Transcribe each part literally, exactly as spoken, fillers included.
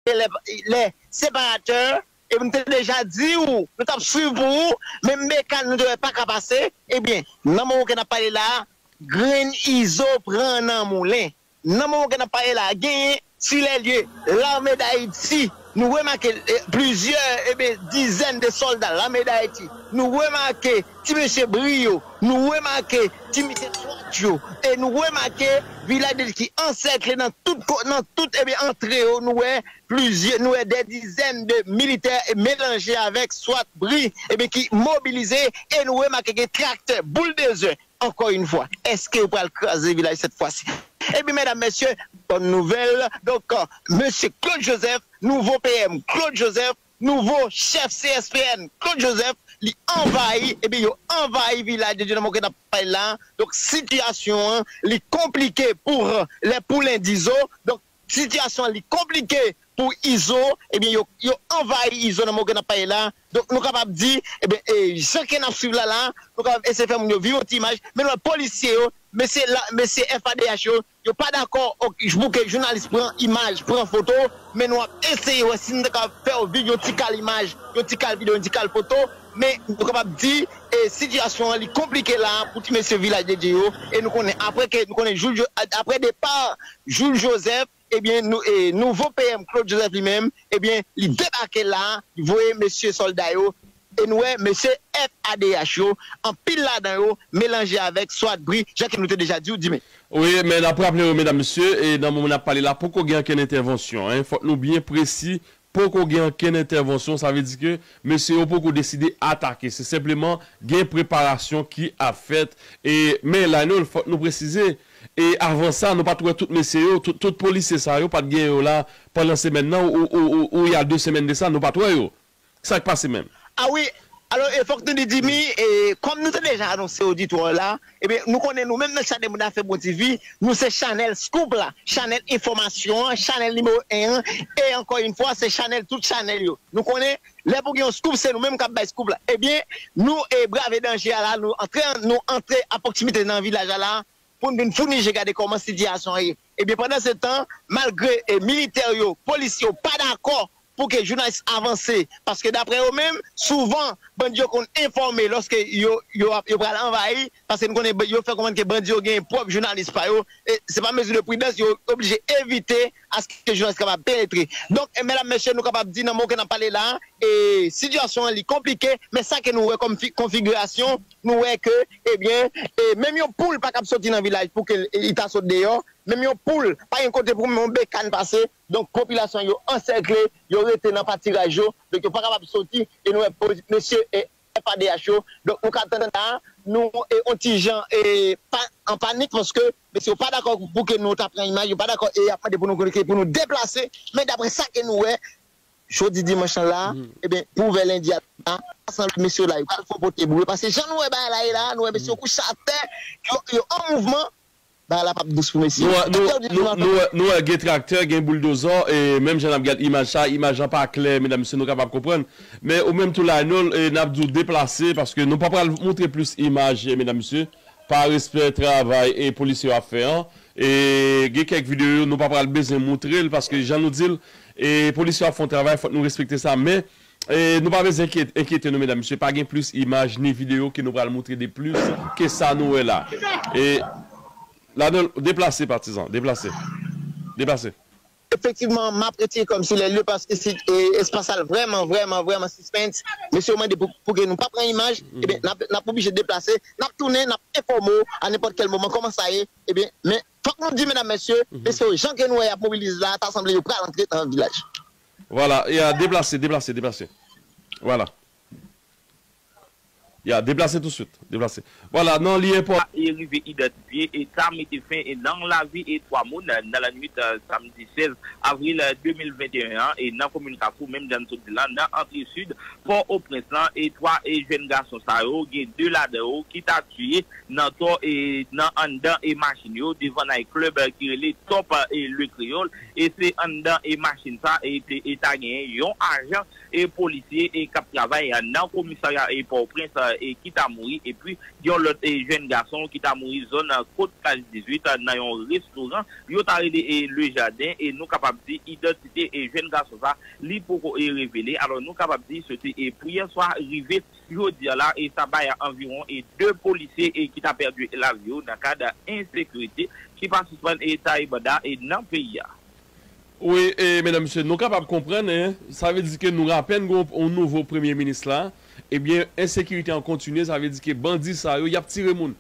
gen lè, lè separatè, e nou te deja di w, nou t ap swiv pou ou, men Mecca nou te wè pa ka pase, ebyen, nan moman ke n ap pale la a, grenn Izo pran nan moulen. Nan moman ke n ap pale la a, genyen, sur les lieux, Lame Dayiti, nou remake, eh, plizyè, ebyen, dizèn de sòlda Lame Dayiti, nou remake ti mesye Bri yo, nou remake ti mesye Swat yo, e nou remake vilaj de ki ansèkle nan tout, ko- nan tout, ebyen, antre yo, nou wè plizyè, nou wè dè dizèn de militè e melanje avèk Swat Bri, ebyen, ki mobilize, e nou remake gen traktè, bouldozè, ankò yon fwa, èske yo pral kraze vilaj sèt fwa si? Ebyen, medam, mesye, bòn nouvèl. Donk, mesye Claude Joseph, nouvo P M Claude Joseph, nouvo chèf C S P N Claude Joseph, li anvayi, ebyen, yo anvayi vilaj de Dye nan moman ke n ap pale la. Donk, sitiyasyon an, li konplike pou lè poulen dizo. Donk, sitiyasyon an, li konplike pou Izo, ebyen, yo, yo anvayi Izo nan moman ke n ap pale la. Donk, nou kapab di, ebyen, e, jan ke n ap swiv la, la, nou kapab eseye fè moun yo viv yon ti imaj, men nou wè polisye yo, mesye la, mesye F A D H yo, yo pa dakò, ok, pou ke jounalis pran imaj, pran foto, men nou ap eseye wè si nou ta kapab fè yo viv yon ti kal imaj, yon ti kal videyo, yon ti kal foto, men nou kapab di, e, sitiyasyon an, li konplike la pou ti mesye Vilaj de Dye yo, e nou konnen, apre ke, nou konnen, Jules Jo- apre depa Jules Joseph, ebyen, nou, e, nouvo P M Claude Joseph li menm, ebyen, li debake la, li voye mesye sòlda yo, e nou wè mesye F A D H yo, anpil ladan yo, melanje avèk Swat Bri, jan ke nou te deja di w, Dime. Wi, men n ap raple yo, medam, mesye, e nan moman n ap pale la, poko gen okenn entèvansyon, en. Fòk nou byen presi, poko gen okenn entèvansyon, sa vle di ke mesye yo poko deside atake. Se senpleman gen preparasyon ki ap fèt. E, men, Lionel, fòk nou presize, e avan sa, nou pa t wè tout mesye yo, tout, tout polisye sa yo, pa t gen yo la pandan semèn nan, ou, ou, ou, ou, il y a deux semaines de ça, nou pa t wè yo. Sa k pase menm? A wi, alò, e fòk nou di, Dimi, e kòm nou te deja anonse oditwa la, ebyen, nou konnen nou menm nan Channel Moun Afè Bon T V, nou se chanèl scoop la, chanèl enfòmasyon an, chanèl nimewo en an, e ankò yon fwa, se chanèl tout chanèl yo. Nou konnen, lè pou gen yon scoop, se nou menm k ap bay scoop la. Ebyen, nou, e, brave danje a la, nou antre, nou antre a pwoksimite nan vilaj a la, pou n vin founi je gade kòman sitiyasyon an ye. Ebyen, pandan se tan, malgre, e, militè yo, polisye yo pa dakò pou ke jounalis avanse, paske daprè yo menm, souvan, bandi yo konn enfòme lòske yo, yo, ap- yo pral anvayi, paske nou konnen ba- yo fè konprann ke bandi yo gen pwòp jounalis pa yo, e se pa mezi de pridans, yo oblije evite aske jounalis kapab penetre. Donk, e, medam, mesye, nou kapab di nan moman ke n ap pale la, e, sitiyasyon an li konplike, men sa ke nou wè kòm fi- konfigirasyon, nou wè ke, ebyen, e, menm yon poul pa kab soti nan vilaj pou ke l- li ta sot deyò, menm yon poul pa gen kote pou yon bekàn pase, donk popilasyon yo ansèkle, yo rete nan patiraj yo, donk yo pa kapab soti, e nou wè po- mesye, e, F A D H yo, donk nou ka tann la, nou, e, on ti jan, e, pa- an panik, paske mesye yo pa dakò pou ke nou ta pran imaj, yo pa dakò, e y ap mande pou nou, pou nou deplase, men daprè sa ke nou wè, jodi dimanch lan la, ebyen, pou ouvè lendi a la, sanble mesye yo la, yo pral fè pote boure, paske jan nou wè bagay la ye la, nou wè mesye yo kouche atè, yo, yo an mouvman, bagay la p ap dous pou mesye yo. Nou wè, nou, nou, nou wè, nou wè gen traktè, gen bouldozè, e menm jan n ap gad imaj sa, imaj lan pa klè, medam, mesye, nou kapab konprann. Men ou menm tou la, nou, e, n ap di w deplase, paske nou pa pral montre plis imaj, e, medam, mesye, pa respè travay, e, polisye yo ap fè an. E gen kèk videyo, nou pa pral bezwen montre l, paske jan nou di l, e, polisye yo ap fè yon travay, fòk nou respekte sa, men, e, nou pa bezwen enkyet- enkyete nou, medam, mesye, pa gen plis imaj ni videyo ke nou pral montre de plis ke sa nou wè la. E, la, nou, deplase, patizan, deplase. Deplase. Efektivman, m ap retire kò m sou lè lye paske si, e, espas la vrèman, vrèman, vrèman sispens. Mesye yo mande pou, pou ke nou pa pran imaj, ebyen, n ap, n ap oblije deplase, n ap tounen, n ap enfòme w a nenpòt kèl moman kòman sa ye, ebyen, men fòk nou di, medam, mesye, mesye yo, jan ke nou wè y ap mobilize la, ta sanble yo pral antre nan vilaj. Vwala, e a deplase, deplase, deplase. Vwala. Ya, deplase touswit. Deplase. Vwala, non, li enpò- E rive idantifye e ta mete fen e nan lavi e twa moun nan lannwit, eh, samdi sèz avril, eh, de mil venteyen an, e nan komin Kafou, menm jan n sot di la, nan antre sid Pòtoprens lan, e twa e jèn gason sa yo, gen de ladan yo ki ta tiye nan tò e nan anndan e machin yo devan night club, eh, ki rele Top, eh, Le Créole, e se anndan e machin sa e te, e ta genyen yon ajan e polisye e k ap travay nan komisarya e Pòtoprens, eh, e ki ta mouri, epi yon lòt e jèn gason ki ta mouri zòn Kot Plaj dizuit nan yon restoran yo ta rele e Le Jardin, e nou kapab di idantite e jèn gason sa li poko e revele. Alò nou kapab di soti e pou yè swa rive jodi a la, e sa bay anviwon e de polisye e ki ta pèdi lavi yo nan kad ensekirite ki pa sispann e taye banda e nan peyi a. Wi, e medam mesye, nou kapab konprann, en, sa vle di ke nou apèn gen yon nouvo premye minis la, ebyen ensekirite an kontinye, sa vle di ke bandi sa yo y ap tire moun.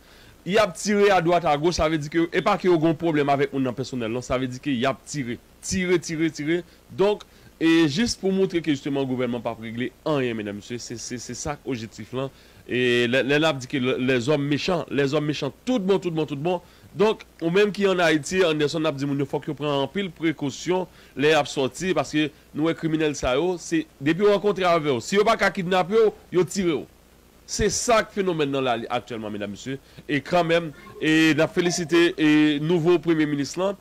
Y ap tire adwat agoch, sa vle di ke e pa ke yo gen yon pwoblèm avèk moun nan pèsonèl non, sa vle di ke y ap tire, tire, tire, tire. Donk, e jis pou montre ke jisteman gouvènman p ap regle anyen medam mesye, se se se sa k objektif lan. E lè lè n ap di ke lèzòm mechan, lèzòm mechan tout bon, tout bon, tout bon. Donk, ou menm ki ann Ayiti, Anderson, n ap di moun yo fòk yo pran anpil prekosyon lè y ap sòti, paske nou wè kriminèl sa yo, se depi yo rankontre avè w, si yo pa ka kidnape w, yo tire w. Se sa k fenomèn nan la aktyèlman medam mesye. E kanmenm, e n ap felisite e nouvo premye minis lan.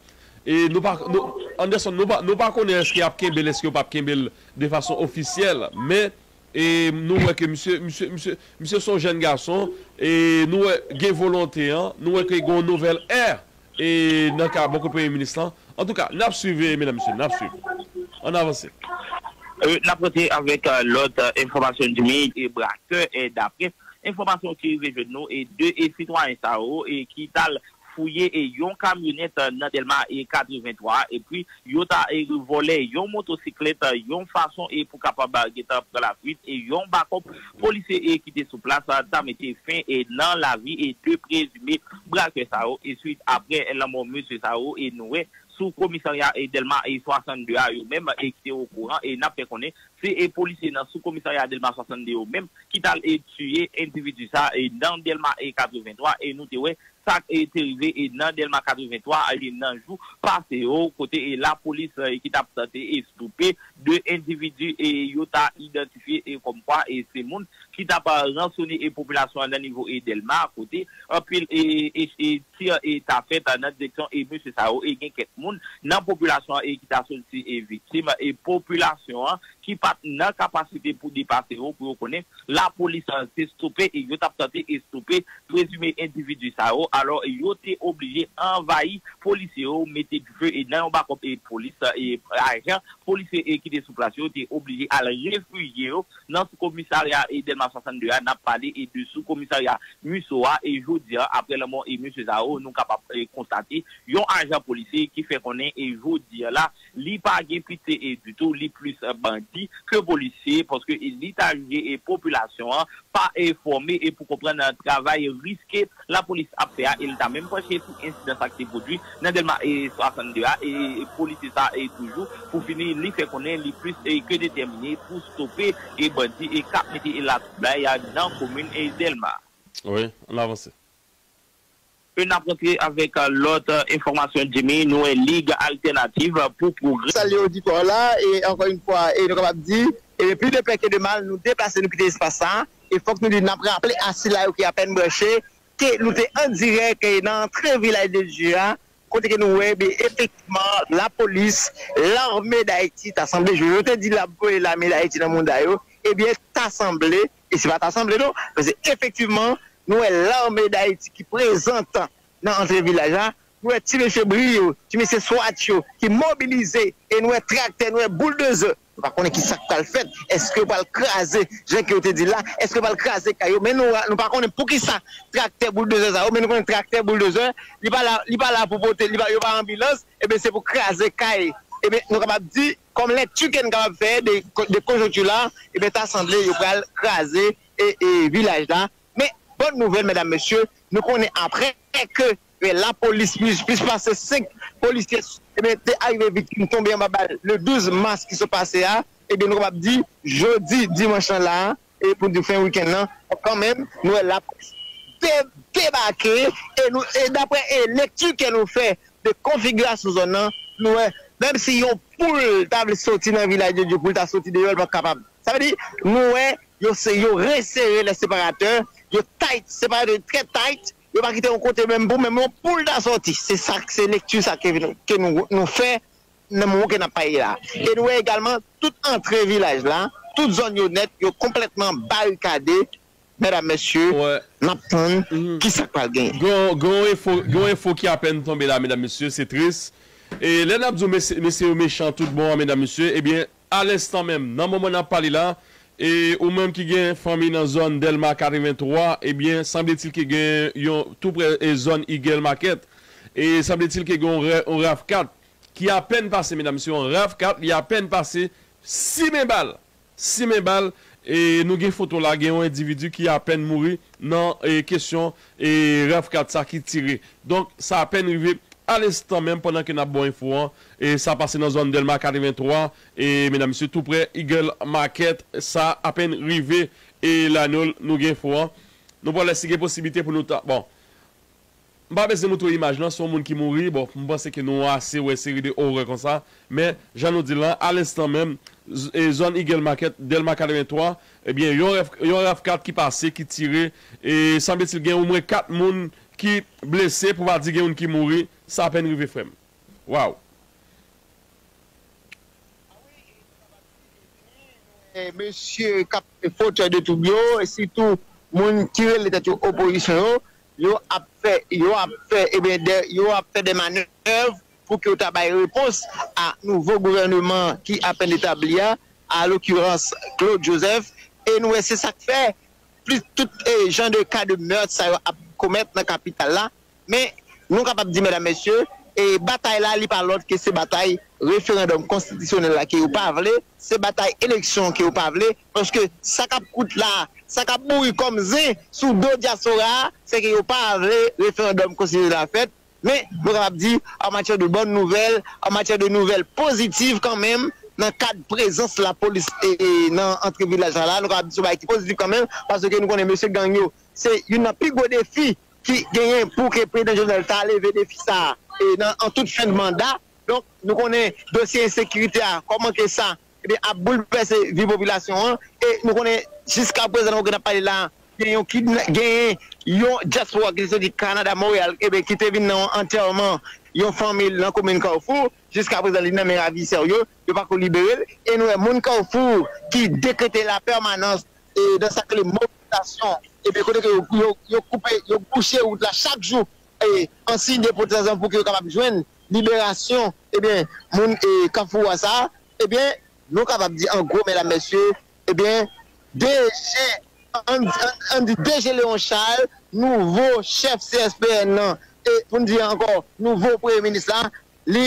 E nou pa, nou, Anderson, nou pa, nou pa konnen èske y ap kenbe l, èske yo p ap kenbe l de fason ofisyèl, men e nou wè ke misye, misye, misye, misye se yon jèn gason, e nou wè gen volonte an, nou wè ke gen yon nouvèl è e nan ka bò kote premye minis lan. Antouka, n ap swiv, e medam mesye, n ap swiv. Ann avanse. N ap rete avèk lòt enfòmasyon Jimmy e brakè, e daprè enfòmasyon ki rive jwenn nou, e de e sitwayen sa yo e ki t al fouye e yon kamyonèt nan Dèlma e katrevenntwa, epi yo ta e vòlè yon motosiklèt yon fason e pou kapab gentan pran lafwit, e yon bakòp polisye e ki te sou plas ta mete fen e nan lavi e de prezime brakè sa yo, e swit aprè lanmò mesye sa yo, e nou wè sou komisarya e Dèlma e swasannde a yo menm e ki te okouran, e n ap fè konnen se e polisye nan sou komisarya Dèlma swasannde yo menm ki t al e tiye endividi sa e nan Dèlma e katrevenntwa, e nou te wè sa k te rive e nan Dèlma katrevenntwa e nan jou pase yo, kote e lapolis e ki t ap tante e estoupe de endividi e yo ta idantifye e kòmkwa e se moun ki t ap ransone e popilasyon an nan nivo e Dèlma, kote anpil e e e tir e ta fèt nan direksyon e mesye sa yo, e gen kèk moun nan popilasyon an e ki ta soti e viktim, e popilasyon an ki pa t nan kapasite pou depase yo, pou yo konnen lapolis an te stope e yo t ap tante e stope prezime endividi sa yo. Alò yo te oblije anvayi polisye yo, mete dife e nan yon bakòp e polis, e ajan polisye e ki te sou plas yo te oblije al refijye yo nan sou komisarya e Dèlma swasannde a. N ap pale e de sou komisarya MISO a, e jodi a aprè lanmò e mesye sa yo, nou kapab e konstate yon ajan polisye ki fè konnen e jodi a la li pa gen pite e ditou, li plis bandi ke polisye, paske li ta jije e popilasyon an pa e fòme e pou konprann travay riske lapolis ap fè a, e li ta menm panche sou ensidan sa ki te pwodui nan Dèlma e swasannde a, e polisye sa e toujou pou fini li fè konnen li plis e ke detèmine pou stope e bandi e k ap mete e latwoublay nan komin e Dèlma. Wi, ann avanse. E n ap rantre avèk lòt enfòmasyon Jimmy, nou wè Lig Altènativ pou Pwogrè. Salye oditwa la, e ankò yon fwa, e nou kapab di, e pli de pè ke de mal, nou deplase, nou kite espas sa, e fòk nou di, n ap raple a sila yo ki apèn branche, ke nou te an dirèk e nan antre Vilaj de Dye a, kote ke nou wè, ben, efektivman, lapolis, lame d Ayiti, ta sanble, yo te di l ap voye lame d Ayiti nan mouda yo, ebyen, ta sanble, e se pa ta sanble non, paske efektivman, nou wè lame d Ayiti ki prezan nan antre vilaj la, nou wè ti mesye bri yo, ti mesye swat yo ki mobilize, e nou wè traktè, nou wè bouldozè. Nou pa konnen ki sa k pral fèt. Èske yo pral kraze, jan ke yo te di la, èske yo pral kraze kay yo? Men nou, nou pa konnen poukisa traktè bouldozè sa yo, men nou konnen traktè bouldozè, li pa la, li pa la pou pote, li pa, yo pa anbilans, ebyen se pou kraze kay. Ebyen nou kapab di, kòm lèkti ke n kapab fè de, de konjonkti la, ebyen ta sanble yo pral kraze e, e vilaj la. Men, bòn nouvèl, medam, mesye, nou konnen aprè ke e, lapolis, plis, plis pase senk polisye, ebyen, te arive viktim, tonbe anba bal le douz mas ki sot pase a, ebyen, nou kapab di, jodi, dimanch lan la, e pou di fen wikenn nan, kanmenm, nou wè lapolis de, debake, e nou, e daprè e lekti ke nou fè de konfigirasyon zòn nan, nou wè, menm si yon poul ta vle soti nan vilaj de Dye pou l ta soti deyò, l pa kapab. Sa vle di, nou wè, yo se, yo resere lè separatè, yo tight, separatè yo trè tight, yo pa kite yon kote menm pou menm yon poul ta sòti. Se sa, se lekti sa ke, ke nou, nou fè nan moman ke n ap pale la. E nou wè egalman, tout antre vilaj la, tout zòn yo nèt, yo konplètman barikade, medam, mesye, n ap tann ki sa k pral genyen. Gen yon enfo, gen yon enfo ki apèn tonbe la, medam, mesye, se tris. E lè n ap di w mesye, mesye yo mechan tout bon an, medam, mesye, ebyen, a lenstan menm, nan moman n ap pale la, e ou menm ki gen fanmi nan zòn Dèlma katrevenntwa, ebyen, sanbletil ke gen yon tou prè e zòn Eagle Market, e sanbletil ke gen yon rè- yon rav kat ki apèn pase, medam, mesye, yon rav kat, li apèn pase simen bal. Simen bal, e nou gen foto la, gen yon endividi ki apèn mouri nan e kesyon e rav kat sa ki tire. Donk, sa apèn rive a lenstan menm pandan ke n ap ba w enfo an, e sa pase nan zòn Dèlma katrevenntwa, e medam, mesye, tou prè Eagle Market, sa apèn rive, e Lanol, nou gen enfo an. Nou pral wè si gen posiblite pou nou ta, bon, m pa bezwen moutre w imaj lan, se yon moun ki mouri, bon, m panse ke nou ase wè seri de orè konsa, men, jan nou di l lan, a lenstan menm, z- e zòn Eagle Market, Dèlma katrevenntwa, ebyen, yon rav- yon rav kat ki pase, ki tire, e sanbletil gen omwen kat moun ki blese, pou pa di gen youn ki mouri, sa apèn rive, frè m. Waw! E mesye k ap fè fotèy de twoub yo, e sitou moun ki rele tèt yo opozisyon yo, yo ap fè, yo ap fè, ebyen, de, yo ap fè de manèv pou ke yo ta bay repons a nouvo gouvèneman ki apèn etabli a, a lokirans Claude Joseph. E nou wè se sa k fè plis tout e, jan de ka de mèt sa yo ap komèt nan kapital la. Men, nou kapab di, medam, mesye, e batay la, li pa lòt ke se batay referandòm konstitisyonèl la ke yo pa vle, se batay eleksyon ke yo pa vle, paske sa k ap kout la, sa k ap mouri kòm zen sou do dyaspora a, se ke yo pa vle referandòm konstitisyonèl la fèt. Men, nou kapab di, an matyè de bòn nouvèl, an matyè de nouvèl pozitiv kanmenm, nan kad prezans lapolis e, e nan antre vilaj la, la, nou kapab di se yon bagay ki pozitiv kanmenm, paske nou konnen mesye gang yo, se youn nan pi gwo defi ki genyen pou ke prezidan Jovenel ta leve defi sa a, e nan, an tout fen de manda. Donk, nou konnen dosye ensekirite a, kòman ke sa, ebyen, ap boulvèse vi popilasyon an. E nou konnen, jiska prezan, nan moman n ap pale la, gen yon kidna- genyen yon dyaspora ki te soti Kanada, Monreyal, ebyen, ki te vin nan yon antèman yon fanmi l nan komin Kafou. Jiska prezan, li nan men ravisè yo, yo pako libere l. E nou wè moun Kafou ki dekrete lapèmanans e nan sa k rele mobilizasyon, ebyen, kote ke yo, yo, yo koupe, yo bouche wout la chak jou, e, an siy de pwotestasyon pou ke yo kapab jwenn liberasyon, ebyen, moun, e, Kafou a sa, ebyen, nou kapab di an gwo, medam, mesye, ebyen, D G, ann, ann, ann di D G Léon Charles, nouvo chèf C S P N nan, e pou n di ankò, nouvo premye minis la, li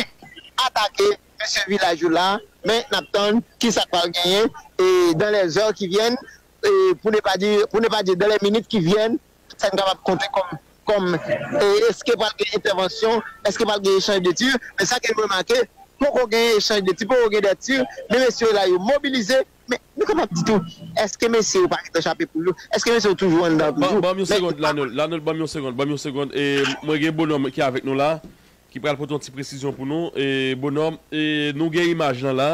atake mesye vilaj yo la, men n ap tann ki sa k pral genyen, e dans les heures qui viennent, e pour ne pas dire, pour ne pas dire dans les minutes qui viennent, sa n kapab konte kòm, kòm, e, èske pral gen entèvansyon, èske pral gen echanj de tir, men sa ke n remake, poko gen echanj de tir, poko gen de tir, men mesye yo la yo mobilize, men nou kapab di tou, èske mesye yo pa gentan chape poul yo? Èske mesye yo toujou anndan toujou? Ban m yon segonn, Lanol, Lanol, ban m yon segonn, ban m yon segonn. E, mwen gen bonòm ki avèk nou la, ki pral pote yon ti presizyon pou nou. E, bonòm, e, nou gen imaj lan la.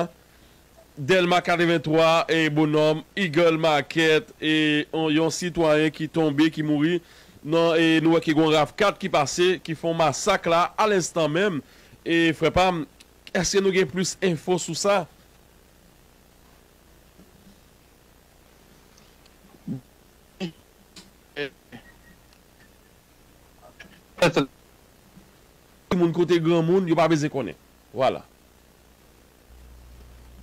Dèlma katrevenntwa, e, bonòm, Eagle Market, e, yon, yon sitwayen ki tonbe, ki mouri. Nan, e, nou wè ki gen yon rav kat ki pase, ki fè yon masak la, a lenstan menm. E, frè pa m, èske nou gen plis enfo sou sa? Moun kote granmoun, yo pa bezwen konnen. Vwala.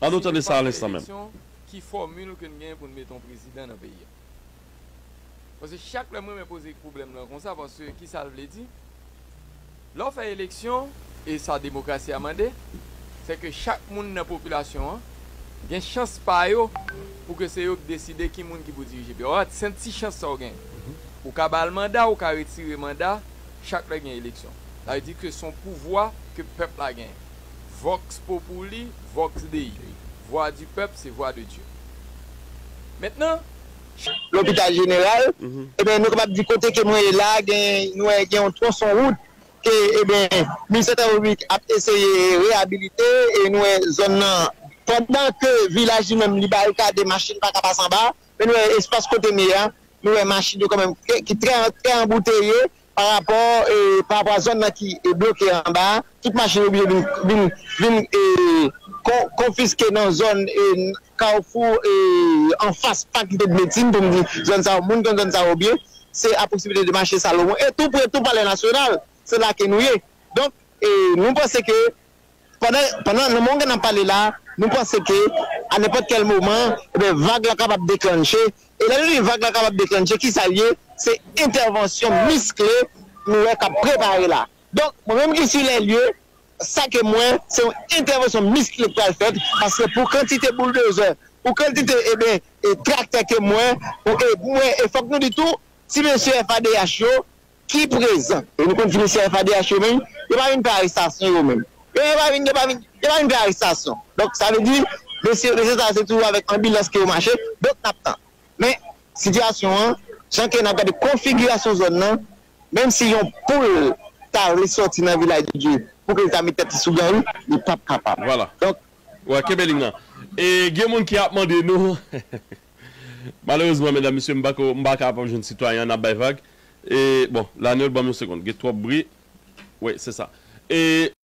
Ann nou tande sa a lenstan menm. Ki fòmil ke n gen pou n mete yon prezidan nan peyi a? Paske chak lè mwen men poze pwoblèm lan konsa, paske ki sa l vle di? Lè w fè eleksyon, e sa demokrasi a mande, se ke chak moun nan popilasyon an gen chans pa yo pou ke se yo k deside ki moun ki pou dirije peyi a. Ou wè, se yon ti chans sa w genyen. Ou ka ba l manda, ou ka retire manda, chak lè gen eleksyon. Sa vle di ke se yon pouvwa ke pèp la genyen. Vox populi, vox Dei. Vwa di pèp, se vwa de Dye. Mentnan, lopital jeneral, ebyen, nou kapab di kote ke mwen ye la, gen, nou wè gen yon twonson wout ke, ebyen, Ministè Travay Piblik ap eseye reyabilite, e nou wè zòn nan, pandan ke vilaj li menm li barikade, machin pa ka pase anba, men nou wè espas kote m ye a, nou wè machin yo kanmenm ki, ki trè, trè anbouteye pa rapò, e, pa rapò a zòn nan ki, e, bloke anba a. Tout machin yo oblije vin, vin, vin, e, kon- konfiske nan zòn e Kafou e anfas Fakiltè de Medsin, pou m di zòn sa yo, moun konn zòn sa yo byen, se a pwoksimirite de mache Salomon e tou pre tou Palè Nasyonal, se la ke nou ye. Donk, e nou panse ke pandan, pandan nan moman ke n ap pale la, nou panse ke a nenpòt kèl moman, ebyen, vag la kapab deklanche. E lè nou di vag la kapab deklanche, ki sa l ye? Se entèvansyon miskle nou wè k ap prepare la. Donk, mwen menm ki sou lè lye, sa ke mwen, se yon entèvansyon miskle k pral fèt, paske pou kantite bouldozè, pou kantite, ebyen, e traktè ke mwen, pou, e mwen, e fòk nou di tou, ti mesye F A D H yo, ki prezan. E nou konn ti mesye F A D H yo menm, yo pa vin fè arestasyon yo menm. Yo pa vin, yo pa vin, yo pa vin fè arestasyon. Donk, sa vle di, mesye, mesye sa se toujou avèk anbilans ke yo mache, donk n ap tann. Men, sitiyasyon an, jan ke n ap gade konfigirasyon zòn nan, menm si yon poul ta vle sòti nan Vilaj de Dye pou ke li ta met tèt li sou gang, li p ap kapab. Vwala. Donk, wè, kenbe liy nan. E gen moun ki ap mande nou. Malerezman, medam, mesye, m pa ka, m pa ka ap jwenn sitwayen an ap bay vag. E, bon, Laniel, ban m yon segonn. Gen twòp bri. Wi, se sa. E,